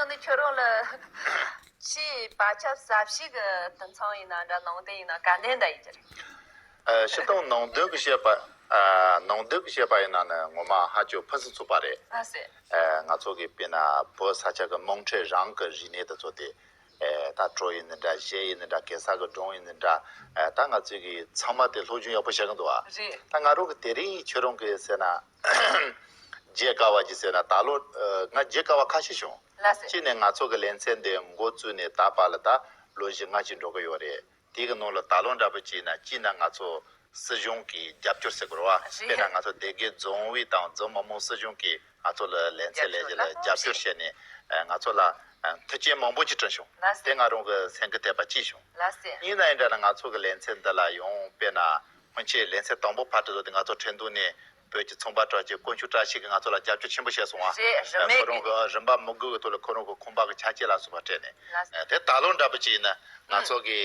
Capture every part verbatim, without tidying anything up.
ནི་ཁྱོད་རང་ལ་ཆེས་བག་ཆགས་ཟབ་ཤོས་ཀྱི་དུམ་ཚང་ཡིན་ན་འདྲ། ནང་དོན་ཡིན་ན་ག་འདྲ་འདྲ་ཡིན་གྱི་རེད། ཨ། སྤྱིར་བཏང་ནང་དོན་གྱི་བཤད་པ། ཨ། ནང་དོན་གྱི་བཤད་པ་ཡིན་ན་ནི་ངོ་མ་ཧ་ཅང་ཕུན་སུམ་ཚོགས་པ་རེད། ལགས་སེ། ཨ། ང་ཚོ་གི་དཔེར་ན་བོད་ས་ཆ་གི་དམངས་ཁྲོད་རང་གི་རིག་གནས་དེ་ཚོ་དེ། ཨ། ད་བྲོ་ཡིན་ནི་འདྲ། གཞས་ཡིན་ནི་འདྲ། གེ་སར་གི་སྒྲུང་ཡིན་ནི་འདྲ། ཨ། ད་ང་ཚོས་གི་ཚང་མ་དེ་སློབ་སྦྱོང་ཡག་པོ་བྱེད་གི་འདུག་ཨ། རེད། ད་ང་རང་གི་དེ་རིང་ཁྱོད་རང་གི་ཟེར་ན། བརྗེད་དཀའ་བ་ཅིག་ཟེར་ན། ད་ལོ། ཨ། ང་བརྗེད་དཀའ་བ་ཁ་ཤས་བྱུང་། ལགས་སེ། གཅིག་ནས་ང་ཚོ་གི་ལེ་ཚན་འདི་འགོ་བཙུགས་ནས་ད་བར་ལ་ད་ལོ་བཞི་ལྔ་ཅིག་འགྲོ་གི་ཡོད་རེད། དེ་གི་ནང་ལ་ད་ལོ་འདྲ་པོ་ཅིག་ན། གཅིག་ན་ང་ཚོ་སྲིད་གཞུང་གི་རྒྱབ་སྐྱོར་ཟེར་དགོས་རེད་བ། རེད། དཔེར་ན་ང་ཚོ་སྡེ་དགེ་རྫོང་དབུས་དང་རྫོང་མི་དམངས་སྲིད་གཞུང་གིས་ང་ཚོ་ལ་ལེ་ཚན་ལས་བྱེད་ལ་རྒྱབ་སྐྱོར་བྱས་ནས། ཨ། ང་ཚོ་ལ། ཨ། མཐུན་རྐྱེན་མང་པོ་ཅིག་བསྐྲུན་བྱུང་། ལགས་སེ། དེ་ང་རང་གི་སེམས་ཀྱི་དད་པ་སྐྱེས་བྱུང་། ལགས་སེ། ཡིན་ན་ཡང་འདྲ་ན་ང་ཚོ་གི་ལེ་ཚན་འདི་ལ་ཡང་དཔེར་ན། སྔོན་ཆད་ལེ་ཚན་དང་པོ་ཕར་དུ་བཟོ་དུས་ང་ཚོ་ཁྲིན་ཏུའུ་ནས་བོད་ཀྱི་ཚོང་པ་བཀྲ་ཤིས། དཀོན་མཆོག་བཀྲ་ཤིས་ཀྱིས་ང་ཚོ་ལ་རྒྱབ་སྐྱོར་ཆེན་པོ་བྱས་སོང་བ། རེད། རིན་མེད་ཁོ་རང་གི་རིན་པ་མི་དགོས་པའི་ཐོག་ལ་ཁོ་རང་གི་ཁང་པ་གི་ཆ་རྐྱེན་ལ་སོགས་པ་སྤྲད་ནས། ལགས་སོ། དེ་ད་ལོ་འདྲ་པོ་ཅིག་ཡིན་ན་ང་ཚོ་གི།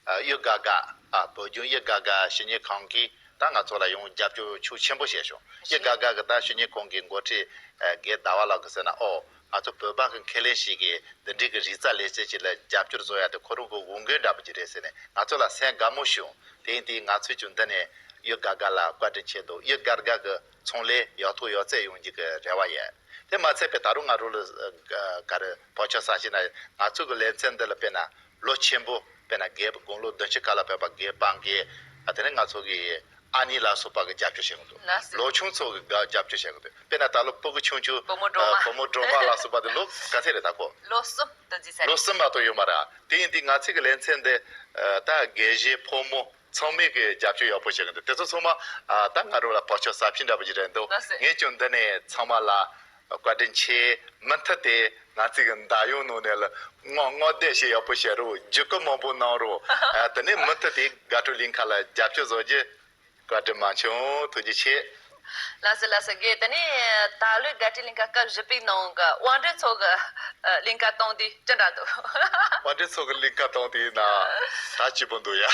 ཨ། གཡུ་དགའ་དགའ། ཨ། བོད་ལྗོངས་གཡུ་དགའ་དགའ་ཞི་གཉེར་ཁང་གིས་ད་ང་ཚོ་ལ་ཡང་རྒྱབ་སྐྱོར་ཤུགས་ཆེན་པོ་བྱས་བྱུང་། གཡུ་དགའ་དགའ་གི་ད་ཞི་གཉེར་ཁང་གི་འགོ་ཁྲིད། ཨ། རྒན་ཟླ་བ་ལགས་ཀྱིས་ཟེར་ན། ཨོ། ང་ཚོ་བོད་པ་གི་མཁས་ལེན་ཞིག་གིས་འདི་འདྲའི་གི་རིག་རྩལ་ལས་བྱེད་ཅིག་ལ་རྒྱབ་སྐྱོར་བཟོ་ཡ་དེ་ཁོ་རང་གི་འོས་འགན་འདྲ་པོ་ཅིག་རེད་ཟེར་ནས། ང་ཚོ་ལ་སེམས་དགའ་མོ་བྱུང་། དེ་ཡིན་དུས་ང་ཚོས་ཀྱང་འདི་ནས་གཡུ་དགའ་དགའ་ལ་བཀའ་དྲིན་ཆེ་འདུག། གཡུ་དགའ་དགའ་གི་ཚོང་ལས་ཡག་ཐོག་ཡག་བརྩེགས་ཡོང་རྒྱུ་གི་རེ་བ་ཡོད། དེ་མ་ཚད་པའི་ད་རུང་ང་རང་ལ། ཨ། ག་རེ་བག་ཆགས་ཟབ་ཤོས་ན། ང་ཚོ་གི་ལེ་ཚན་འདི་ལ་དཔེར་ན་ལོ་ཆེན་པོ། དཔེར་ན་རྒན། དགུང་ལོ་བདུན་ཅུ་ཁ་ལ་ཕེབས་པ་རྒན་པང་རྒན། ཨ། དེ་ནས་ང་ཚོ་གི་ཨ་ནེ་ལ་སོགས་པ་གིས་རྒྱབ་སྐྱོར་བྱེད་གི་འདུག། ལགས་སོ། ལོ་ཆུང་ཚོ་གིས་རྒྱབ་སྐྱོར་བྱེད་གི་འདུག། དཔེར་ན་ད་ལོ་སྤུ་གུ་ཆུང་ཆུང་། བུ་མོ་སྒྲོལ་མ། ཨ། བུ་མོ་སྒྲོལ་མ་ལ་སོགས་པ་དེ་ལོ་ག་ཚོད་རེད་ད་ཁོ། ལོ་གསུམ་དུ་འཛིན་ས་རེད། ལོ་གསུམ་མ་གཏོགས་ཡོད་མ་རེད། དེ་ཡིན་དུས་ང་ཚོ་གི་ལེ་ཚན་འདི། ཨ། ད་རྒན་གཞོན་ཕོ་མོ་ཚང་མས་གི་རྒྱབ་སྐྱོར་ཡག་པོ་བྱེད་གི་འདུག། དེ་ཚོ་ཚང་མ། ཨ། ད་ང་རང་ལ་བག་ཆགས་ཟབ་ཤོས་འདྲ་པོ་ཅིག་རེད་འདུག། ལགས་སོ། ངས་ཀྱང་འདི་ནས་ཚང་མ་ལ་བཀའ་དྲིན་ཆེ། མུ་མཐུད་དེ་ང་ཚོ་གི་མདའ་ཡོང་ནང་ནས་ལ་བསྔོ་བསྔོ་བསྡད་བྱེད་ཡག་པོ་བྱེད་རོགས། བརྒྱུད་སྐུར་མང་པོ་གནང་རོགས། ཨ། དེ་ནས་མུ་མཐུད་དེ་དགའ་སྤྲོ་གླིང་ཁ་ལ་རྒྱབ་སྐྱོར་བཟོ་རྒྱུ། བཀའ་དྲིན་མ་ཆུང་། ཐུགས་རྗེ་ཆེ། ལགས་སོ། ལགས་སོ། རྒན། དེ་ནས་ད་ལོའི་དགའ་སྤྲོའི་གླིང་ག་སྐབས་བཞི་པའི་ནང་གི་དབང་འདུས་མཚོ་གི། ཨ། གླིང་ག་གཏོང་དུས་ཅི་འདྲ་འདུག། དབང་འདུས་མཚོ་གི་གླིང་ག་གཏོང་དུས་ཡིན་ན་ད་སྐྱིད་པོ་འདུག་ཡ།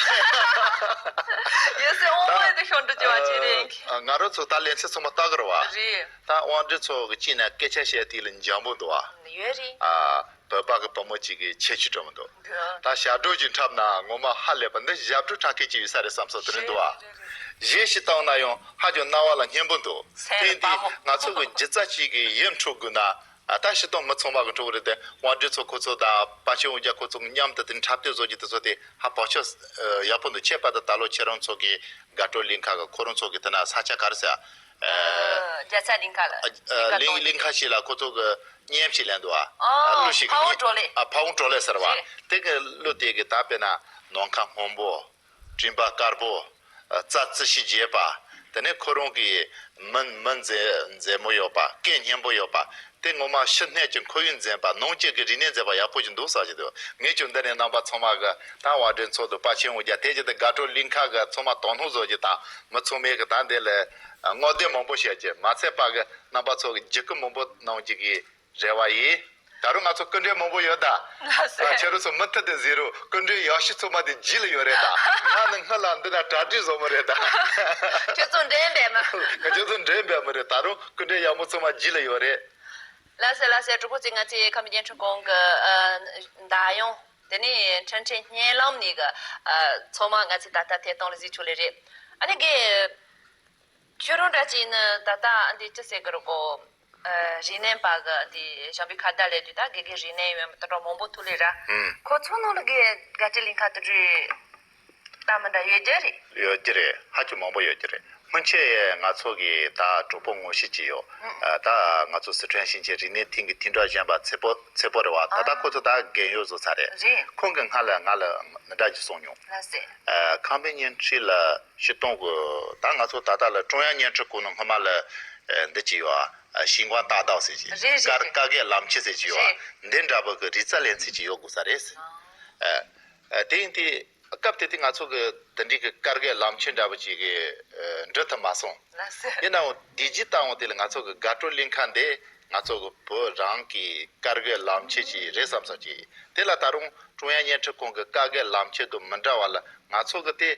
ཡོད་སེ་དབང་པོ་དེ་ཤོར་འགྲོ་རྒྱུ་བ་ཅིག་རེད། ཨ། ང་རང་ཚོ་ད་ལེ་ཚན་ཚང་མ་ལྟ་གི་རེད་བ། རེད། ད་དབང་འདུས་མཚོ་གི་གཅིག་ན་སྐད་ཆ་བཤད་དུས་ལ་འཇམ་པོ་འདུག་བ། ཡོད་རེད། ཨ། བོད་པ་གི་བུ་མོ་གཅིག་གི་ཁྱད་ཆོས་འདྲ་མོ་འདུག། འདུག། ད་ཞབས་བྲོ་ཅིག་འཁྲབ་ན་ངོ་མ་ཧ་ལས་པ། འདི་ཞབས་བྲོ་འཁྲབ་མཁན་ཅིག་ཡོད་ས་རེད་བསམ་སོང་། དེ་རིང་འདུག་བ། རེད་རེད་རེད། གཞས་ཤིག་བཏང་ན་ཡང་ཧ་ཅང་རྣ་བ་ལ་སྙན་པོ་འདུག། སེམས་ལ་དཔའ་མོ། དེ་ཡིན་དུས་ང་ཚོ་གི་སྒྱུ་རྩལ་ཅིག་གི་ཡིད་འཕྲོག་དགོས་ན། ཨ། ད་སྤྱིར་བཏང་མི་ཚང་མ་གི་འཕྲོག་གི་རེད་དེ། དབང་འདུས་མཚོ་ཁོ་ཚོ་དང་དཔའ་ཆེན་དབང་རྒྱལ་ཁོ་ཚོ་མཉམ་དུ་དེ་འཁྲབ་སྟོན་བཟོ་རྒྱུ་དེ་ཚོ་དེ་ཧ་བག་ཆགས། ཨ། ཡག་པོ་འདུག། ཁྱད་པར་དུ་ད་ལོ་ཁྱེད་རང་ཚོ་གི་དགའ་སྤྲོ་གླིང་ག་གི་ཁོ་རང་ཚོ་གི་དེ་ན་ས་ཆ་ག་རེ་ཟེར། ཨ། ཨ། རྒྱལ་ས་གླིང་ག་ལ། ཨ། གླིང་། གླིང་ག་ཞིག་ལ་ཁོ་ཚོ་གི་བརྙན་ཞིག་ལེན་འདུག་ཨ། ཨ། གླུ་ཞིག་གི། ཕ་བོང་བྲོ་ལེ། ཨ། ཕ་བོང་བྲོ་ལེ་ཟེར་བ། རེད། དེ་གི་གླུ་དེ་གི་ད་དཔེར་ན་ནམ་མཁའ་སྔོན་པོ། སྤྲིན་པ་དཀར་པོ། ཨ། རྩྭ་རྩི་ཤིང་རྒྱས་པ། དེ་ནས་ཁོ་རང་གི་མིག་མིག་མཛེས་མཛེས་མོ་ཡོད་པ། སྐད་སྙན་པོ་ཡོད་པ། དེ་ངོ་མ་ཕྱི་སྣོད་ཀྱི་ཁོར་ཡུག་མཛེས་པ། ནང་བཅུད་ཀྱི་རིག་གནས་མཛེས་པ་ཡག་པོ་ཞིག་འདུག་བསམ་གྱི་འདུག། ངས་ཀྱང་འདི་ནས་རྣམ་པ་ཚང་མ་གི། ད་དབང་འདུས་མཚོ་དང་དཔའ་ཆེན་དབང་རྒྱལ། དེ་བཞིན་དུ་དགའ་སྤྲོ་གླིང་ག་གི་ཚང་མ་དོ་སྣང་བཟོ་རྒྱུ་དང་། མི་ཚང་མས་གི་ད་འདི་ལ་བསྔོ་བསྡད་མང་པོ་བྱེད་རྒྱུ། མ་ཚད་པ་གི་རྣམ་པ་ཚོ་གི་བརྒྱུད་སྐུར་མང་པོ་གནང་རྒྱུ་གི་རེ་བ་ཡིན། ད་རུང་ང་ཚོ་སྐུ་མགྲོན་མང་པོ་ཡོད་ད། ལགས་སོ། ཨ། ཁྱེད་རང་ཚོ་མུ་མཐུད་དུ་གཟིགས་རོགས། སྐུ་མགྲོན་ཡག་ཤོས་ཚང་མ་དེ་རྗེས་ལ་ཡོད་རེད་ད། ང་ནི་སྔོན་ལ་འདི་ན་གྲ་སྒྲིག་བཟོ་མི་རེད་ད། ཁྱོད་ཚོ་འགྲན་འབད་མ། ང་ཁྱོད་ཚོ་འགྲན་འབད་མི་རེད། ད་རུང་སྐུ་མགྲོན་ཡག་མོ་ཚང་མ་རྗེས་ལ་ཡོད་རེད། ལགས་སོ། ལགས་སོ། གྲོགས་པོ་ཚོ། ང་ཚོའི་ཁམས་བརྙན་འཕྲིན་ཁང་གི། ཨ། མདའ་ཡོང་། དེ་ནས་འཕྲིན་ཕྲན་བརྙན་ལམ་ནས་གི། ཨ། ཚང་མ་ང་ཚོའི་ད་ལྟ་ཐད་གཏོང་ལ་གཟིགས་ཆོག་ལེ་རེད། ཨ་ནི་རྒན། ཁྱོད་རང་འདྲ་ཅིག་ནི་ད་ལྟ་འདི་ཅི་ཟེར་གི་རེད་གོ། ཨ། རིག་གནས་པ་གི་འདི་ཞང་པོའི་ཁ་བརྡ་ལས་དུས་ད་དགེ་རྒན་རིག་གནས་ཡོད་མི་དེ་འདྲ་མང་པོ་ཐུག་ལེ་ར། ཨང་། ཁོ་ཚོ་ནང་ལ་གི་དགའ་སྤྲོའི་གླིང་ག་དེ་འདྲའི་ལྟ་མི་འདྲ་ཡོད་རྒྱུ་རེད། ཡོད་རྒྱུ་རེད། ཧ་ཅང་མང་པོ་ཡོད་རྒྱུ་རེད། སྔོན་ཆད་ང་ཚོ་གི་ད་གྲོགས་པོ་ངོ་ཤེས་ཅིག་ཡོད། ཨང་། ཨ། ད་ང་ཚོ་སི་ཁྲོན་ཞིང་ཆེན་རིག་གནས་ཐིང་གི་ཐིང་ཀྲང་གཞོན་པ་ཚེ་པོ། ཚེ་པོ་རེད་བ། ད་ལྟ་ཨ། ཁོ་ཚོ་ད་རྒན་ཡོལ་བཟོ་ཚར་རེད། རེད། ཁོང་གིས་སྔ་ལ་ང་ལ་འདི་འདྲ་ཅིག་གསུངས་མྱོང་། ལགས་སེ། ཨ། ཁམས་པའི་བརྙན་འཕྲིན་ལ་སྤྱིར་བཏང་གི་ད་ང་ཚོ་ད་ལྟ་ལ་ཀྲུང་དབྱང་བརྙན་འཕྲིན་ཁང་ནང་སྔོན་མ་ལ། ཨ། འདི་ཅིག་ཡོད་ཨ། ཤིང་ཀང་ཏ་དའོ་ཟེར་གྱི། རེད་རེད་ཀར་རེད། ཀ་གའི་ལམ་ཆེན་ཟེར་གྱི་ཡོད་ཨ། རེད། འདི་འདྲ་པོ་གི་རིག་རྩལ་ལེ་ཚན་ཅིག་ཡོད་དགོས་ས་རེད། ཨ། ཨ། དེ་ཡིན་དུས་སྐབས་དེ་དུས་ང་ཚོ་གི་དེ་འདྲའི་གི་ཀར་གའི་ལམ་ཆེན་འདྲ་པོ་ཅིག་གི། ཨ། འགྲུལ་ཐུབ་མ་སོང་། ལགས་སེ། ཡིན་ནའང་དེ་རྗེས་ལྟ་བུ་དེ་ལ་ང་ཚོ་གི་དགའ་སྤྲོ་གླིང་ག་འདི་ང་ཚོ་གི་བོད་རང་གི་ཀར་གའི་ལམ་ཆེན་ཅིག་རེད་བསམ་སོང་ཅིག། དེ་ལ་ད་རུང་ཀྲུང་དབྱང་བརྙན་འཕྲིན་ཁང་གི་ཀར་གའི་ལམ་ཆེན་དང་མི་འདྲ་བ་ལ་ང་ཚོ་གི་དེ་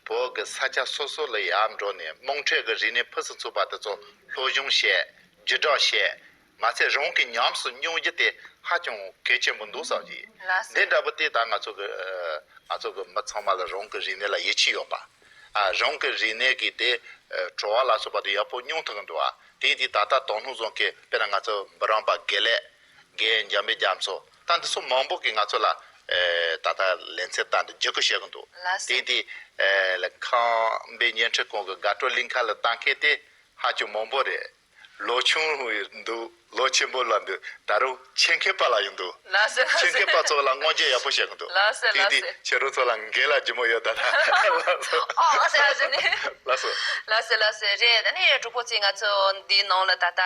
བོད་གི་ས་ཆ་སོ་སོ་ལ་ཡར་འགྲོ་ནས་དམངས་ཁྲོད་ཀྱི་རིག་གནས་ཕུན་སུམ་ཚོགས་པ་དེ་ཚོ་སློབ་སྦྱོང་བྱས། བརྒྱུད་བསྒྲགས་བྱས། མ་ཚད་རང་གི་ཉམས་སུ་མྱོང་རྒྱུ་དེ་ཧ་ཅང་གལ་ཆེན་པོ་འདུག་བསམ་གྱི། ལགས་སོ། འདི་འདྲ་པོ་དེ་ད་ང་ཚོ་གི་ཨ་ང་ཚོ་གི་མི་ཚང་མ་ལ་རང་གི་རིག་གནས་ལ་ཡིད་ཆེས་ཡོད་པ། ཨ་རང་གི་རིག་གནས་ཀྱི་དེ་ཨ་བྲོ་བ་ལ་སོགས་པ་དེ་ཡག་པོ་མྱོང་ཐུབ་ཀྱི་འདུག་ཨ། དེ་ཡིན་དུས་ད་ལྟ་དོ་སྣང་བཟུང་མཁན་དཔེར་ན་ང་ཚོ་འབུམ་རམས་པ་དགེ་ལེགས། དགེ་འཇམ་དཔལ་རྒྱ་མཚོ། ད་འདི་ཚོ་མང་པོ་གིས་ང་ཚོ་ལ་ཨེ་ད་ལྟ་ལེ་ཚན་བཏང་སྟེ་བརྒྱུད་སྐུར་བྱེད་ཀྱི་འདུག་ལགས་སོ། དེ་དེ་ཨེ་ཁམས་པའི་བརྙན་འཕྲིན་ཁང་གི་དགའ་སྤྲོ་གླིང་ཁ་ལ་བཏང་མཁན་དེ་ཧ་ཅང་མང་པོ་རེད། ལོ་ཆུང་འདུག་ལོ་ཆེན་པོ་ལ་འདུག་ད་རུང་ཆེད་མཁས་པ་ལ་ཡང་འདུག་ལགས་སོ་ལགས་སོ། ཆེད་མཁས་པ་ཚོ་ལ་བསྔོ་སྦྱིན་ཡག་པོ་བྱེད་ཀྱི་འདུག་ལགས་སོ་དེ་ལགས་དེ་སོ། ཁྱེད་རང་ཚོ་ལ་འགན་ལ་ལྗིད་མོ་ཡོད་ད་ལ། ལགས་སོ། ཨོ་ཨོ་ཟེར་ཟེར་ནས། ལགས་སོ། ལགས་སོ་ལགས་སོ། རེད། ད་ནི་གྲོགས་པོ་ཚོས་ང་ཚོ་འདིའི་ནང་ལ་ད་ལྟ།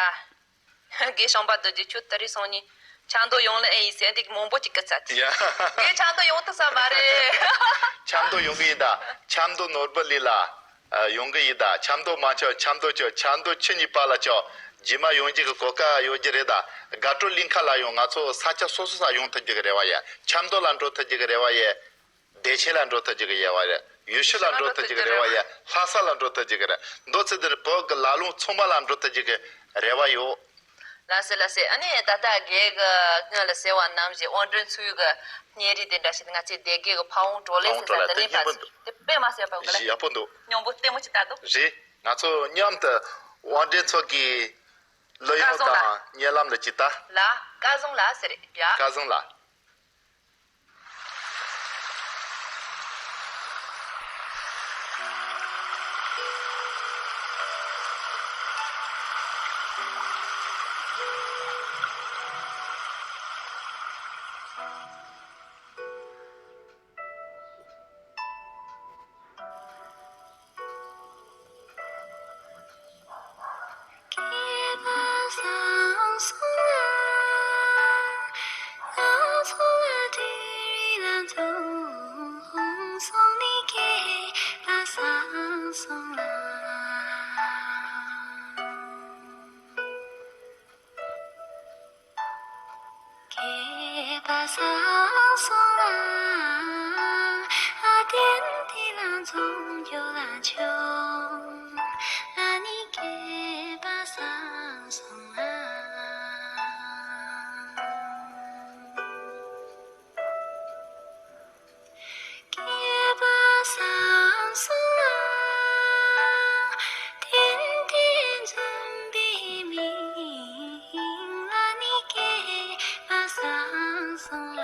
དགེ་ཞང་པ་རྡོ་རྗེ་ཁྱོད་དེ་རིང་སང་ཉིན་ཆབ་མདོ་ཡོང་ལེ་ཨེ་ཡིན་ཟེར་འདི་མང་པོ་ཅིག་གི་ཚ་དེ། ཡ། དགེ་ཆབ་མདོ་ཡོང་ཐུབ་ས་མ་རེད། ཆབ་མདོ་ཡོང་གི་ཡིན་ད། ཆབ་མདོ་ནོར་བུ་གླིང་ལ་ཨ་ཡོང་གི་ཡིན་ད། ཆབ་མདོ་མ་ཆོག་ཆབ་མདོ་ཆོག་ཆབ་མདོ་ཆུ་གཉིས་པ་ལ་ཆོག་རྗེས་མ་ཡོང་རྒྱུ་གི་གོ་སྐབས་ཡོད་རྒྱུ་རེད་ད། དགའ་སྤྲོ་གླིང་ཁ་ལ་ཡང་ང་ཚོ་ས་ཆ་སོ་སོ་ས་ཡོང་ཐུབ་རྒྱུ་གི་རེ་བ་ཡོད། ཆབ་མདོ་ལ་འགྲོ་ཐུབ་རྒྱུ་གི་རེ་བ་ཡོད། བདེ་ཆེན་ལ་འགྲོ་ཐུབ་རྒྱུ་གི་རེ་བ་ཡོད། ཡུལ་ཤུལ་ལ་འགྲོ་ཐུབ་རྒྱུ་གི་རེ་བ་ཡོད། ལྷ་ས་ལ་འགྲོ་ཐུབ་རྒྱུ་གི་རེད། མདོ་ཚེ་འདིར་བོད་ཀྱི་ལ་ལུང་ཚང་མ་ལ་འགྲོ་ཐུབ་རྒྱུ་གི་རེ་བ་ཡོད། ལགས་སེ་ལགས་སེ། ཨ་ནི་ད་ལྟ་རྒན་གྱིས་སྔོན་ལ་ཟེར་བ་ནང་བཞིན་དབང་སྒྲོན་མཚོ་གི་བརྙན་རིས་དེ་འདྲ་ཞིག་ང་ཚོའི་སྡེ་དགེ་གི་ཕ་བོང་གྲོ་ལེ་ཟེར་ས་དེ་ནས་ཕར་དེ་དཔེ་མ་སྲིད་པ་གི་ལ་ཡག་པོ་འདུག་སྙིང་པོ་ལྟད་མོ་ཅིག་ལྟ་འདུག་རེད། ང་ཚོ་མཉམ་དུ་དབང་སྒྲོན་མཚོ་གི་གླུ་དབྱངས་དང་བརྙན་ལམ་ལ་ཅིག་ལྟ། ལ་སྐལ་བཟང་ལགས་ཟེར་རེད་ཡ། སྐལ་བཟང་ལགས། མཁས་པ་སངས་སོང་ང་། ཨ་བདེན་བདེ་ལ་འཛོམས་རྒྱུ་ལ་བྱུང་། ཨ་ནི་མཁས་པ་སངས་སོང་ང་། མཁས་པ་སངས་སོང་ང་། བདེན་བདེ་འཛོམས་པའི་མིང་ལ་ནི་མཁས་པ་སངས་སོང་ང་།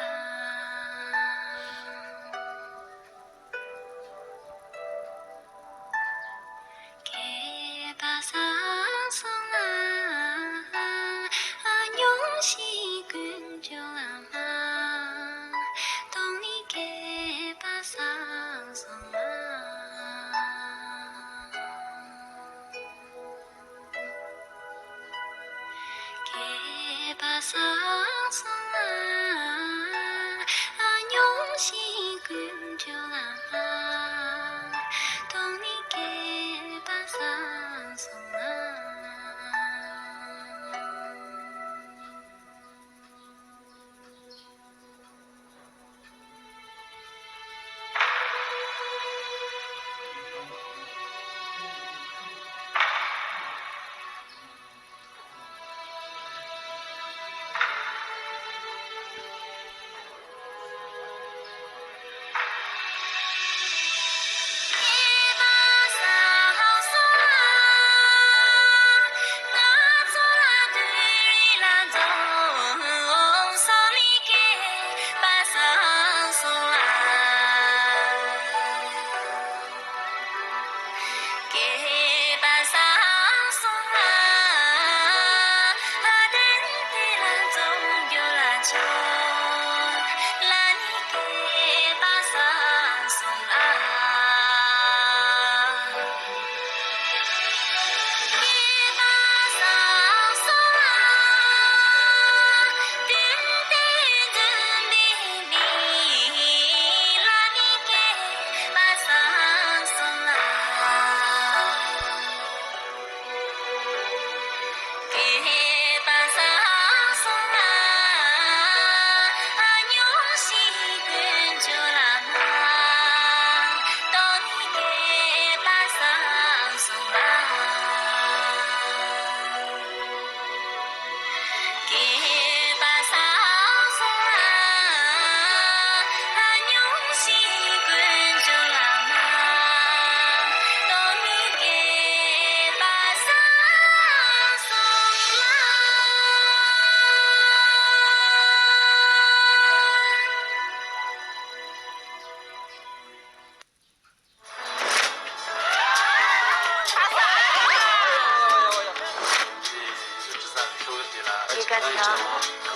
མཁས་པ་སངས་སོང་ང་། སྙུང་གཞི་ཀུན་སྤྱོད་ལ་སྨྲ། སྟོང་ཉིད་མཁས་པ་སངས་སོང་ང་། མཁས་པ་སངས་སོང་ང་། སྙུང་གཞི་ཀུན་སྤྱོད་ལ་སྨྲ། སྟོང་ཉིད་མཁས་པ་སངས་སོང་ང་། ཡང་།